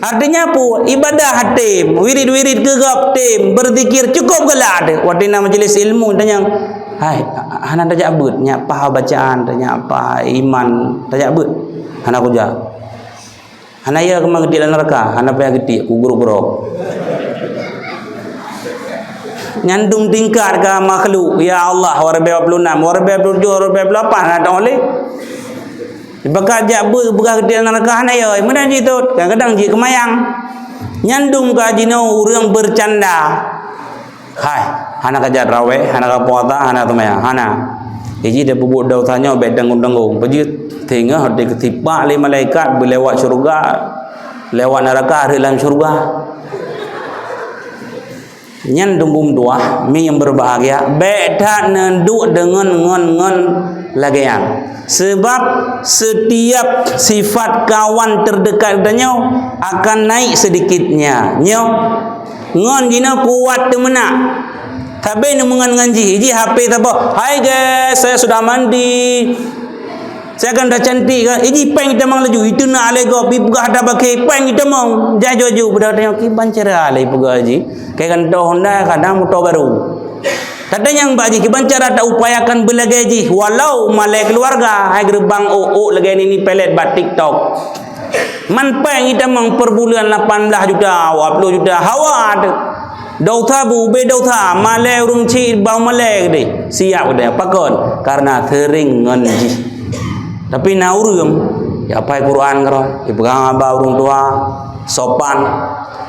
Artinya peue? Ibadah tem, wirid-wirid keu gob tem, beuzikir cukup galak deuh. Watée na majlis ilmu tanyong, "Hai, hana tajak beuet, nyak paih bacaan, nyak paih iman, tajak beuet." Hana kuja. Hana ya keuma geutiek lam neuraka, hana payah geutiek, kugrok-grok. Nyan dum tingkat ka makhluk, ya Allah, wareubée dua puluh enam, wareubée dua puluh tujoh, wareubée dua puluh lapan, hana teuh lé. Ibakat jak beuet, peugah geutiek lam neuraka, hana ya, meunan jih tot, kadang-kadang jih keumayang. Nyan dum ka jinoe ureuëng beucanda. Hai, hana ka jak rawéh, hana ka puasa, hana seumayang, hana. Iji dipeubuet desya nyoe bék tanggong-tanggong. Peujeuet teungoh dikeusipak lé malaikat beulewat syeuruga, lewat neuraka, rhot lam syeuruga. Nyan teungku meutuah, mi nyang berbahagia, bék that neuduek deungon ngon-ngon lagée nyan. Sebab setiap sifat kawan terdekat geutanyoe akan naik sedikitnya. Nyoe, ngon jinoe kuat teumeunak. Sabe neumeungon ngon jih, jih H P saboh, "Hai guys, saya sudah mandi." Siakan dah cantik kan? Iji péng itamong laju, itu nak alai gob, ipeugah dah pakai péng itamong. Jaju-jaju, budak tanya, "Kiban cara alai peugah ji?" Kai kan toh Honda, kadang motor baru. Tatanyong bak jih, kiban cara taupayakan beulagée jih, walau malée keuluwarga, hai geureubeung ôk-ôk lagée nini pelet bak TikTok. Man péng itamong per buleuen lapan blah juta, dua ploh juta, hawa teuh. Dosa bu, ubé dosa, malée ureuëng cit bau malée geude. Siap geude, pakon? Karena sering ngon jih. Tapi na ureuëng, ya pai Quran keudroe, ipeugah bak ureuëng tuha, sopan,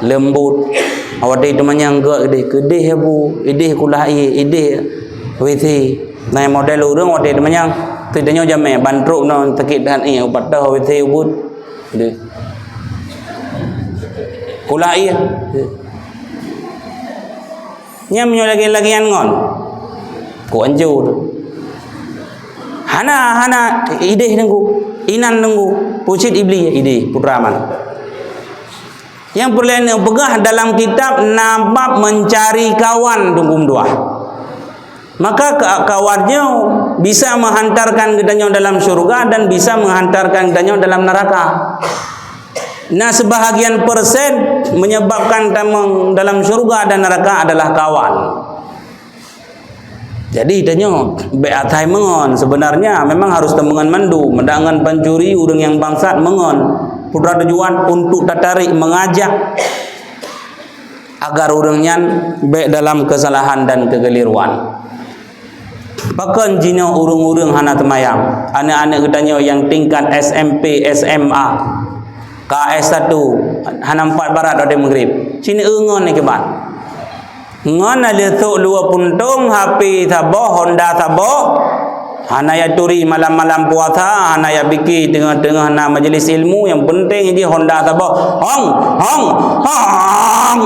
leumbut. Awak teumanyong geude, keudeh ya bu, ideh kulah ie, ideh WC. Nah, model ureuëng watée teumanyong, teudeunyoe jamé, ban trok nong sakét that ie, upat teuh WC ubit. Deh. Kulah ie. Nyan meunyoe lagée-lagée nyan ngon. Ku anjur. Hana, hana ideh teungku. Inan teungku. Pucit iblis ideh putra man. Nyang peureulée neupeugah dalam kitab na bab mencari kawan teungku meutuah. Maka ka-, kawan nyoe bisa menghantarkan geutanyoe dalam syurga dan bisa menghantarkan geutanyoe dalam neraka. Nah, sebahagian persen menyebabkan tamong dalam syurga dan neraka adalah kawan. Jadi, tanyoe bék asai meungon. Sebenarnya memang harus tameungon mandum. Meudak ngon pancuri, ureuëng nyang bangsat meungon. Peue tujuan? Untuk tatarik, mengajak agar ureuëng nyan bék dalam kesalahan dan kegeliruan. Pakon jinoe ureuëng-ureuëng hana teumayang? Aneuk-aneuk geutanyoe nyang tingkat S M P, S M A, ka S satu, hana empat barat watée maghrib. Cit eu ngon ikiban. Ngon na leutok luwa puntông, H P saboh, Honda saboh. Hana ya turi malam-malam puasa, hana ya biki teungoh-teungoh na majlis ilmu, nyang penting jih Honda saboh. Hong, hong, hong.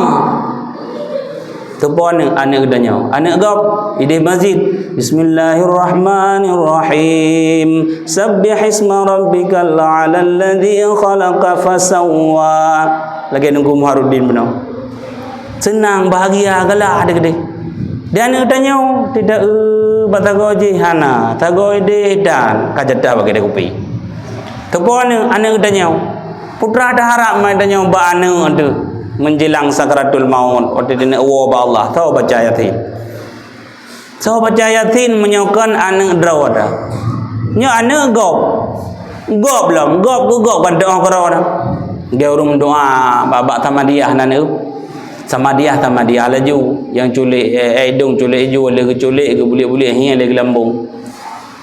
Teupeue aneuk, aneuk geutanyoe. Aneuk gob, ideh masjid. Bismillahirrahmanirrahim. Sabbih isma rabbikal a'la alladzi khalaqa fasawwa. Lagée Teungku Muharuddin bunoe. Seunang, bahagia, galak deh keudeh. Di aneuk geutanyoe, tidak, eh, bak sagoe jih hana, sagoe ideh dan ka jatah bak keudeh kupi. Teupeue aneuk, aneuk geutanyoe. Putra taharab meutanyoe bak aneuk teuh menjelang sakaratul maut, watée dineuk woe bak Allah, soe baca Yasin. Soe baca Yasin meunyoe kon aneuk droe teuh. Nyoe aneuk gob. Gob lom, gob keu gob kan doa keudroe teuh. Dia ureuëng doa bak, bak Samadiah nan eu. Samadiah, Samadiah laju. Nyang culek, eh, eh, idong culek iju, lé geuculek, geubulék-bulék, hieng lé geulambong.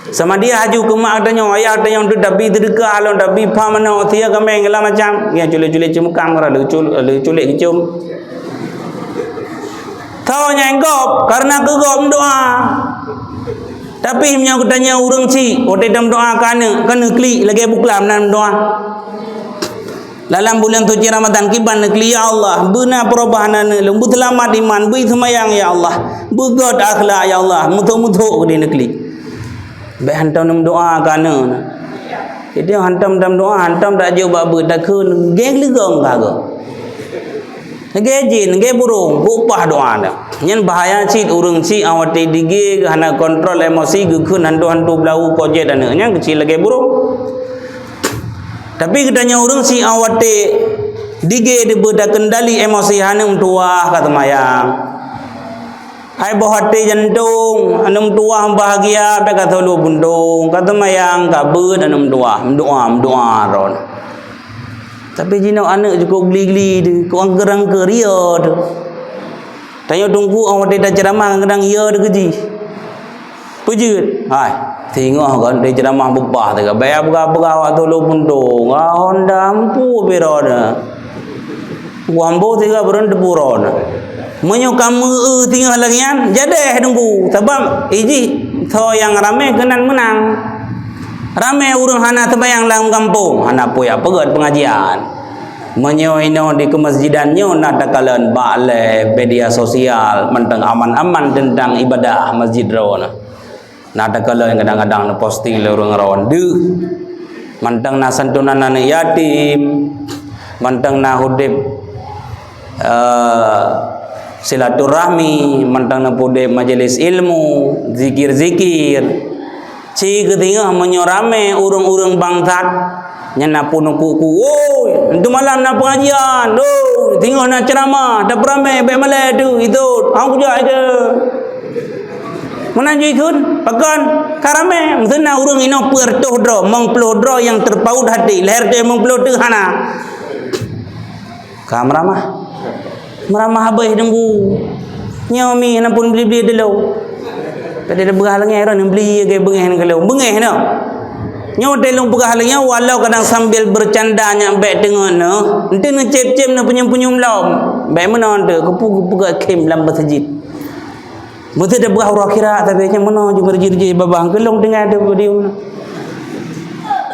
Samadiah aju keu mak geutanyoe, ayah geutanyoe teuh tabi seudeukah lom, tabi pha manok, sie kaméng, segala macam. Nyan culek-culek ceumukam, lé culek geucom. Tho nyang gob, kareuna keu gob meudoa. Tapi meunyoe geutanyoe ureuëng chik, watée tameudoa keu aneuk, keuneuk klik lagée buklam nan meudoa. Dalam buleuen suci Ramadhan kiban neuklik, "Ya Allah, beuna peurubah aneuk lôn, beuseulamat iman, bri seumayang ya Allah, beugét akhlak ya Allah, meuthok-meuthok keu di neuklik." Bék hantom neumeudoa keu aneuk na. Jadi hantom tameudoa, hantom tajok bak beuet takheun, gée geuleugong ka geuh. Gée jin, gée burông, geuupah doa na. Nyan bahaya cit ureuëng chik awai digée hana kontrol emosi geukheun hantu-hantu beulahu kojét aneuk. Nyan keuchik lagée burông. Tapi geutanyoe ureuëng siat watée digée deubeue takendali emosi hana meutuwah ka seumayang. Hai boh até jantong, hana meutuwah meubahagia, bèk ka solo buntong, ka seumayang, ka beuet hana meutuwah, meudoa, meudoa droe. Tapi jinoe aneuk cukôp gli-gli teuh, keu angkeu-angkeu ria teuh. Tanyoe teungku, 'oh watée taceuramah kadang-kadang ria teuh keu jih. Peujeuet, hai, singoh kon taceuramah beubah teuh, baya peugah-peugah awak solo buntong, ah, honda ampu pih droeneuh. Wambo tiga buleuen teupue droeneuh. Meunyoe ka meu-eu singoh lagée nyan, jadeh teungku, sabab ijih soe nyang ramé keunan meunang. Ramé ureuëng hana seumayang lam gampông, hana peue jak peugét peungajian. Meunyoe inoe di keumeusijidan nyoe na takalon bak lé media sosial mantong aman-aman teuntang ibadah masjid droeneuh. Na takalon kadang-kadang neuposting lé ureuëng droeneuh. Mantong na santunan aneuk yatim, mantong na udeb, eh, silaturahmi, mantong na udeb majelis ilmu, zikir-zikir. Ci geutinggai meunyoe ramé ureuëng-ureuëng bangsat, nyan na pun ku-ku, "Woi, entu malam na pengajian, woi, tinggai na ceramah, tapeuramé, bék malée tu, itu, hang kujak ke." Meunan jih ikheun, pakon, ka ramé, meuteuna ureuëng inoe peuet reutôh droe, meuplôh droe nyang teupaut hati, lhée reutôh meuplôh teuh hana. Ka meuramah. Meuramah habéh teungku. Nyoe mi hana pun bli-bli dulu. Tadi ada beurah lagée ron bli ke beungéh nang kalau. Beungéh noh. Nyoe teuh lôn peugah lagée nyoe walau kadang sambil bercanda nyak bék teungoh noh. Ente neucép-cép neupunyum-punyum lom. Bék meunan teuh, keupu-keupu khém lam masjid. Meuteudeh beuah uroe akhirat, tapi nyan meunoe jeuet meureuji-reuji babah keulong tinggai di podium nyoe.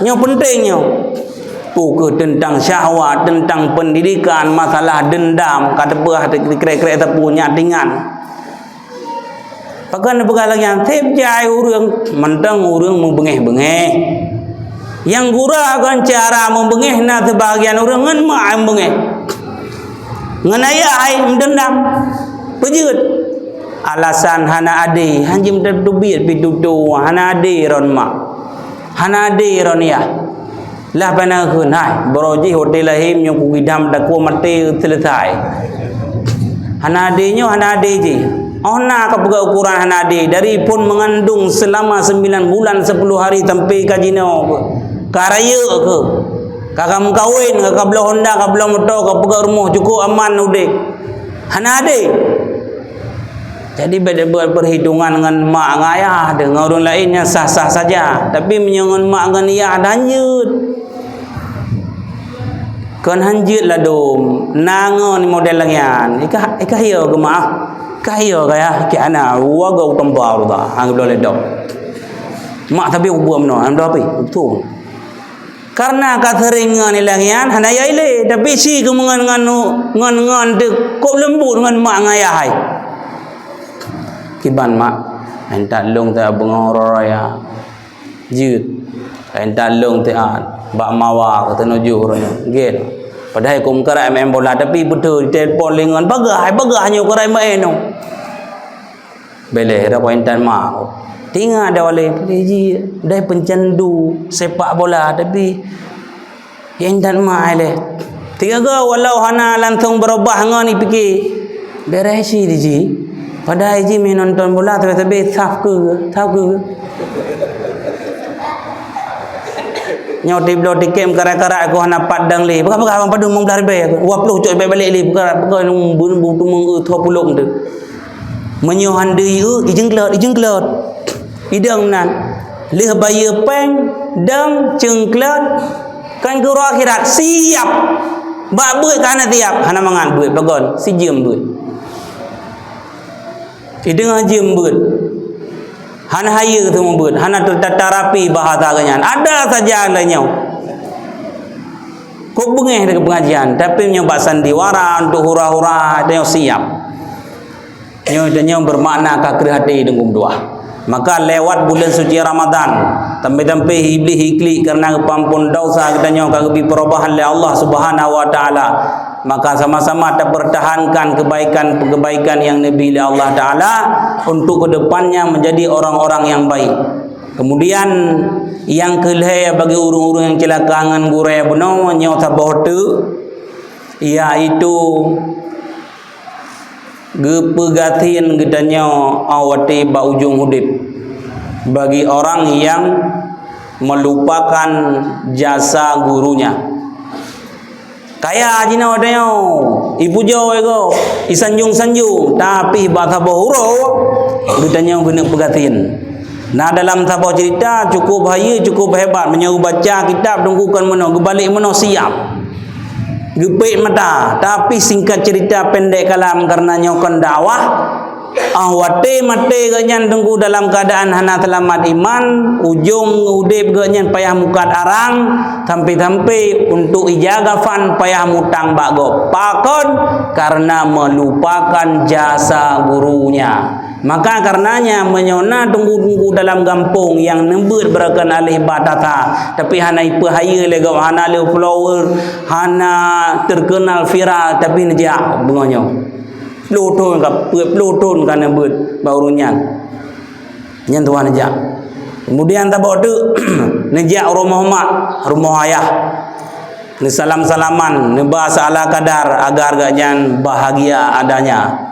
Nyoe penting nyoe. Peue keuh teuntang syahwat, teuntang pendidikan, masalah dendam, ka teupeugah krek-krek teupeu nyak tingan. Pakon peugah lagée nyan, seb jai ureuëng, mantong ureuëng meubeungéh-beungéh. Nyang gura kon cara meubeungéh na seubahagian ureuëng ngon mak ai meubeungéh. Ngon ayah ai meudendam. Peujeuet. Alasan hana adé, hanjeuet teubiet pi tutoe, hana adé ron mak. Hana adé ron yah. Lah pana kheun, hai, baroe jih watée lahé nyoe kugidam takue maté seuleusai. Hana adé nyoe, hana adé jih. Oh na ka peugah ukuran hana adé, dari phon meungandong selama sembilan bulan sepuluh hari sampai ka jinoe. Ka rayeuk keuh. Ka, ka meukawen, ka, ka bloe honda, ka bloe moto, ka peugah rumoh, cukup aman udeb. Hana adé. Jadi, bék buet perhitungan ngon mak ngon ayah deh, ngon ureuëng laén nyang sah-sah saja. Tapi, meunyoe ngon mak ngon ayah, hanjeuet. Kon hanjeuet ladom, na ngon model lagée nyan. Ikah, ikah yo geumaah. Ikah yo gaya, ikah ana, wa gau tempa ureuta, hang bloe ledok. Mak tapi ubuam no, hang bloe api, betul. Karena ka sering ngon ileng nyan, hana yai lé. Tapi si keumeungon ngon, ngon, ngon teuh kok leumbut ngon mak ngon ayah hai. Kiban mak, entat long teuh beungoh raya. Jeuet. Entat long teuh bak mawa keu teunujoh uroe. Gen. Padahai kum karai main bola, tapi beutôi telepon lé ngon bagah, bagah nyoe karai main nyoe. Beleh dah poin tan mau. Tinga dah oleh ji dah pencandu sepak bola tapi yang tan mai leh. Tiga go walau hana langsung berubah ngon ipike. Beres si di ji. Padahai ji main nonton bola tapi tapi saf ke, saf ke. Nyoe tiblo tikem karak-karak aku hana pat dang lé. Bukan bukan abang padu mong belah ribet aku. Dua puluh cok balik lé. Bukan bukan bun bu tu mong tu pulok tu. Meunyoe han deui eu, ijeueng klot, ijeueng klot. Idong nan. Lheueh bayeue péng, dong, ceungklot, kan keu uroe akhirat, siap. Bak beuet ka hana siap, hana mangat beuet, pakon, sijeuem beuet. Idong jeuem beuet. Hana hayeue teuma beuet, hana tertata rapi bahasa geuh nyan. Ada saja lé nyoe. Kok beungéh deungon pengajian, tapi meunyoe bak sandiwara, untuk hura-hura, tanyoe siap. Nyoe, nyoe bermakna ka kreueh até deungon dua. Maka lewat bulan suci Ramadan, tampai-tampai iblih iklik karena geupampon dosa geutanyoe ka geubri perubahan lé Allah Subhanahu wa Taala. Maka sama-sama tapertahankan kebaikan-kebaikan yang neubri lé Allah Taala untuk kedepannya menjadi orang-orang yang baik. Kemudian, nyang keulhée bagi ureuëng-ureuëng nyang ceulaka ngon gurée bunoe nyoe saboh teuk, yaitu geupeugasien geutanyoe watée bak ujong udeb bagi orang yang melupakan jasa gurunya. Kaya jinoe tanyoe, ipujoe gob, isanjong-sanjong, tapi bak saboh uroe geutanyoe geuneuk peugasien. Nah, dalam saboh cerita cukup hayeue, cukup hebat. Meunyoe geubaca kitab teungku kon meunoe, geubalek meunoe siap. Geupék mata, tapi singkat cerita pendek kalam karena nyoe kon dakwah, ah, watée maté geuhnyan teungku dalam keuadaan hana seulamat iman, ujong udeb geuhnyan payah mukat arang, sampai-sampai untuk ija kafan payah mutang bak gob. Pakon? Karena melupakan jasa gurunya. Maka karenanya meunyoe na teungku-teungku dalam gampông nyang neubeuet beurakan alih ba tata, tapi hana ipeuhayeue lé gob, hana lé follower, hana terkenal viral, tapi neujak beungoh nyoe. Ploh thon ka peuet, ploh thon ka neubeuet bak ureuëng nyan. Nyan tuha neujak. Kemudian tabok teuk, neujak rumoh mak, rumoh ayah. Neusalam-salaman, neuba seala kadar agar gobnyan bahagia adanya.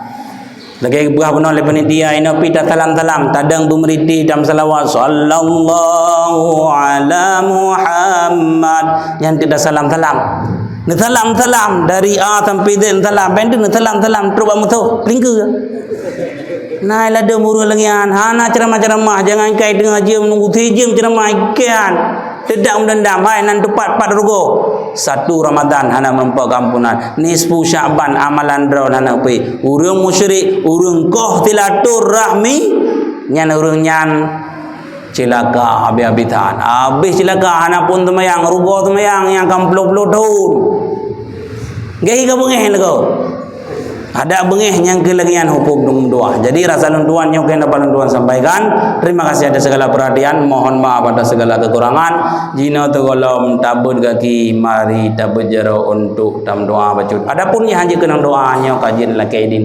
Lagèe geupeugah bunoe lé panitia, inoe pih tasalam-salam, tadong beumeuriti, tameusalawat, "Sallallahu ala Muhammad." Nyan teuk tasalam-salam. Neusalam-salam, dari A sampai Z neusalam, bèk neusalam-salam, trok bak musoh, lingkeue. Na ladôm ureueng lagèe nyan, hana ceramah-ceramah, jangankan teungoh jeuem, nunggu sijeuem ceramah ikan. Teudak meudendam, hai nan teupat pat rugoe. Satu Ramadan hana meureumpok keuampunan. Nisfu Sya'ban amalan droe hana pih. Ureueng musyrik, ureueng koh silaturahmi, nyan ureueng nyan cilaka habéh-habéhan. Habéh cilaka, hana phon seumayang, rugoe seumayang nyang ka ploh-ploh thôn. Gaih ka beungéh lagoe. Adak beungéh nyang keu lagèe nyan huköm dum dua. Jadi rasa lôn tuan nyoe keuh dapat lôn tuan sampaikan. Terima kasih atas segala perhatian, mohon maaf atas segala kekurangan. Jinoe teugohlom tabeuet gaki, mari tabeuet jaroe untuk tameudoa bacut. Adapun nyang hanjeuet keunong doa nyoe kajian lakèe idin.